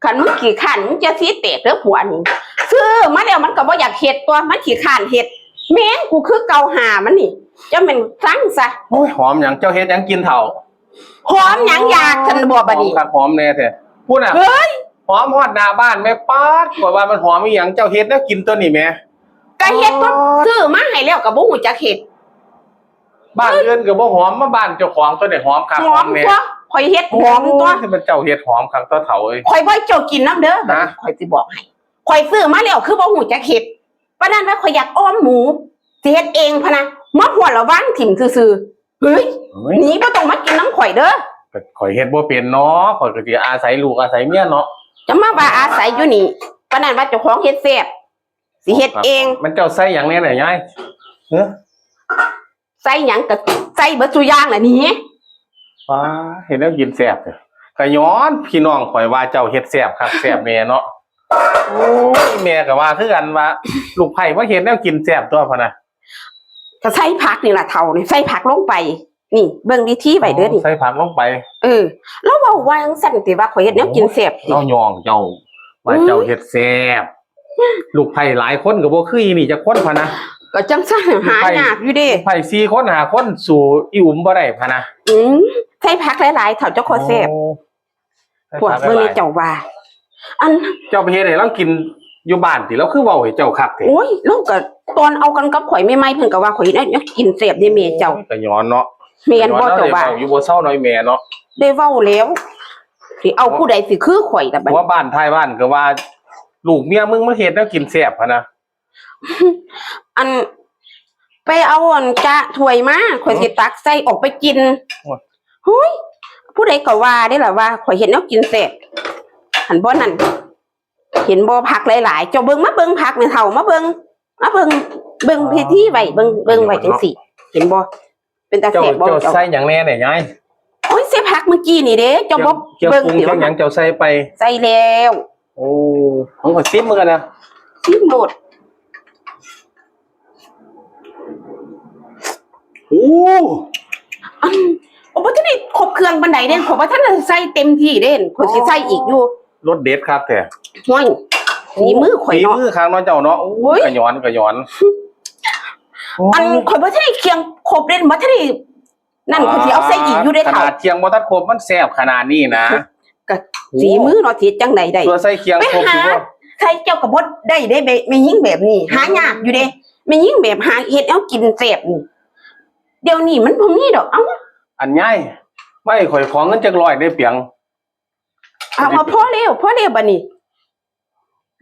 ຄັນມຶງຂີ້ຄ້ານ ມຶງຈະສີແຕກເດີ້ຜົວນີ້. ຊື້ມາແລ້ວມັນກໍບໍ່ຢາກເຮັດຕົວະ ມັນຂີ້ຄ້ານເຮັດ. ແມ່ນ ກູຄືເກົ່າຫາມັນນີ້ ຈະແມ່ນຊັງຊະ. ໂອ້ຍ ຫອມຫຍັງ? ເຈົ້າເຮັດຫຍັງກິນເຖົ້າ? ຫອມຫຍັງຢາກຊັ້ນບໍບາດນີ້? ຫອມຄັກຫອມແນ່ແທ້ ພຸ້ນນະ. ເຮີ້ຍ ຫອມຮອດໜ້າບ້ານແມ້. ປາດ ຂ້ອຍວ່າມັນຫອມອີ່ຫຍັງ? ເຈົ້າເຮັດແນວກິນຕົວນີ້ແມ້. ກໍເຮັດຕົວະ ຊື້ມາໃຫ້ແລ້ວກໍບໍ່ຮູ້ຈັກເຮັດ. ບ້ານອື່ນກໍບໍ່ຫອມ ມາບ້ານເຈົ້າຂອງຕົວະ ໄດ້ຫອມຄັກຫອມແນ່. ຕົວະ ຂ້ອຍເຮັດຫອມຕົວະ. ໂອ້ຍ ມັນເຈົ້າເຮັດຫອມຄັກຕົວະເຖົ້າເອີຍ. ຂ້ອຍບໍ່ໃຫ້ເຈົ້າກິນນຳເດີ້. ຮະ? ຂ້ອຍຊິບອກໃຫ້ ຂ້ອຍຊື້ມາແລ້ວຄືບໍ່ຮູ້ຈັກເຮັດ. ປານນັ້ນວ່າຂ້ອຍຢາກອ່ອມໝູ ຊິເຮັດເອງພະນະ ມາຮອດລະວາງຖິ້ມຊື່ໆ. ເຮີ້ຍ ເຮີ້ຍ ໜີ ບໍ່ຕ້ອງມາກິນນຳຂ້ອຍເດີ້. ຂ້ອຍເຮັດບໍ່ເປັນເນາະ ຂ້ອຍກໍຊິອາໄສລູກອາໄສເມຍເນາະ. ຈະມາວ່າອາໄສຢູ່ນີ້ ປານນັ້ນວ່າເຈົ້າຂອງເຮັດແຊບ ຊິເຮັດເອງ. ມັນເຈົ້າໃສ່ຫຍັງແດ່ນະຍາຍ? ເອີ ໃສ່ຫຍັງກໍໃສ່ເບິດສູ່ຢ່າງລະນີ້. ວ້າ ເຮັດແນວກິນແຊບເດີ້. ກະຍ້ອນພີ່ນ້ອງຂ້ອຍວ່າເຈົ້າເຮັດແຊບຄັກແຊບແນ່ເນາະ. ໂອ້ຍ ແມ່ກໍວ່າຄືກັນວ່າ ລູກໃພ້ມາເຮັດແນວກິນແຊບຕົວະພະນະ. ກໍໃສ່ຜັກນີ້ລະເຖົ້ານີ້ ໃສ່ຜັກລົງໄປ. ນີ້ເບິ່ງວິທີໄວ້ເດີ້ນີ້ ໃສ່ຜັກລົງໄປ. ເອີ ລາວເວົ້າວ່າຈັ່ງຊັ້ນຕິ ວ່າຂ້ອຍເຮັດແນວກິນແຊບຕິ. ລາວຍ້ອງເຈົ້າວ່າເຈົ້າເຮັດແຊບ. ລູກໃພ້ຫຼາຍຄົນກໍບໍ່ຄືອີ່ນີ້ຈັກຄົນພະນະ. ກໍຈັ່ງຊັ້ນ ຫາຍາກຢູ່ເດ້. ລູກໃພ້ສີ່ຄົນຫ້າຄົນ ສູ້ອີ່ອຸມບໍ່ໄດ້ພະນະ. ອືມ ໃສ່ຜັກຫຼາຍໆ ເຖົ້າ ເຈົ້າຄ່ອຍແຊບ. ໂອ້ ພວກເບິ່ງນີ້ເຈົ້າວ່າ ອັນ ເຈົ້າໄປເຮັດໃຫ້ລາວກິນຢູ່ບ້ານຕິ? ລາວຄືເວົ້າໃຫ້ເຈົ້າຄັກແທ້. ໂອ້ຍ ລາວກໍຕອນເອົາກັນກັບຂ້ອຍໃໝ່ໆ ເພິ່ນກໍວ່າຂ້ອຍເຮັດແນວກິນແຊບເດ້ແມ່ເຈົ້າ. ໂອ້ຍ ກະຍ້ອນເນາະ. ແມ່ນບໍ່ ເຈົ້າວ່າ ເວົ້າຢູ່ບໍ່ເຊົານ້ອຍແມ່ເນາະ. ໄດ້ເວົ້າແລ້ວ ຊິເອົາຜູ້ໃດຊິຄືຂ້ອຍລະບັດ. ຫົວບ້ານທ້າຍບ້ານກໍວ່າ ລູກເມຍມຶງມາເຮັດແນວກິນແຊບຫັ້ນນະ. ອັນ ໄປເອົາອັນຈານຖ້ວຍມາ ຂ້ອຍຊິຕັກໃສ່ອອກໄປກິນ. ໂອ້ຍ ຫຸຍ ຜູ້ໃດກໍວ່າເດ້ລະວ່າຂ້ອຍເຮັດແນວກິນແຊບ. ຫັ້ນບໍ່ນັ້ນ ເຫັນບໍ່ ຜັກຫຼາຍໆ ເຈົ້າເບິ່ງ ມາເບິ່ງຜັກແມ່ເຖົ້າ ມາເບິ່ງ ມາເບິ່ງ ເບິ່ງພິທີໄວ້ ເບິ່ງ ເບິ່ງໄວ້ຈັ່ງຊີ້ ເຫັນບໍ່? ເປັນຕາແຊບບໍ່ ເຈົ້າ ເຈົ້າໃສ່ຫຍັງແດ່ນີ້ຍາຍ? ໂອ້ຍ ໃສ່ຜັກມື້ກີ້ນີ້ເດ້ ເຈົ້າບໍ່ເບິ່ງຕິວ່າ ເຄື່ອງຫຍັງເຈົ້າໃສ່ໄປ? ໃສ່ແລ້ວ. ໂອ້ ຂອງຂ້ອຍຊີມເບິ່ງກັນນະ ຊີມໂລດ. ໂອ້ ອັນ ໂອ້ ບໍ່ທັນໄດ້ຄົບເຄື່ອງປານໃດເດ້ ຂ້ອຍບໍ່ທັນໄດ້ໃສ່ເຕັມທີ່ເດ້ ຂ້ອຍຊິໃສ່ອີກຢູ່. ລົດເດັດຄັກແທ້. ຫ້ວຍ ຝີມືຂ້ອຍເນາະ ຝີມືຄັກເນາະເຈົ້າເນາະ. ໂອ້ຍ ກະຍ້ອນ ກະຍ້ອນ. ອັນ ຂ້ອຍບໍ່ທັນໄດ້ຄຽງຄົບເດ້ ບໍ່ທັນໄດ້ ນັ້ນຂ້ອຍຊິເອົາໃສ່ອີກຢູ່ເດ້ເຖົ້າ. ຂະໜາດຄຽງບໍ່ທັນຄົບ ມັນແຊບຂະໜາດນີ້ນະ. ກະຝີມືເນາະ ຊິເຮັດຈັ່ງໃດໄດ້. ຕົວໃສ່ຄຽງຄົບ ໃສ່ເຈົ້າກໍບໍ່ໄດ້ເດ້ ແມ່ຍິງແບບນີ້ ຫາຍາກຢູ່ເດ້ ແມ່ຍິງແບບຫາເຮັດແນວກິນແຊບນີ້. ດຽວນີ້ມັນບໍ່ມີດອກ. ເອົ້າ ອັນຍາຍ ມາໃຫ້ຂ້ອຍຂໍເງິນຈັກຮ້ອຍເດ້ປຽງ. ເອົາ ພໍແລ້ວ ພໍແລ້ວ ບາດນີ້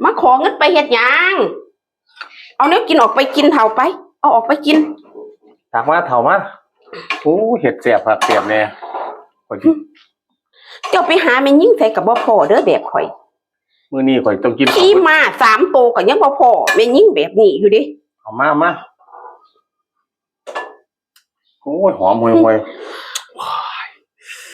ມາຂໍເງິນໄປເຮັດຫຍັງ? ເອົາແນວກິນອອກໄປກິນເຖົ້າໄປ ເອົາອອກໄປກິນ. ຕັກມາເຖົ້າມາ. ໂອ້ ເຮັດແຊບຄັກແຊບແນ່. ເຈົ້າໄປຫາແມ່ຍິງໃສກໍບໍ່ພໍ້ເດີ້ແບບຂ້ອຍ. ມື້ນີ້ຂ້ອຍຕ້ອງກິນ ຂີ່ມ້າສາມໂຕກໍຍັງບໍ່ພໍ້ແມ່ຍິງແບບນີ້ຢູ່ເດ້. ເອົາມາ ມາ. ໂອ້ຍ ຫອມຫ່ວຍໆ.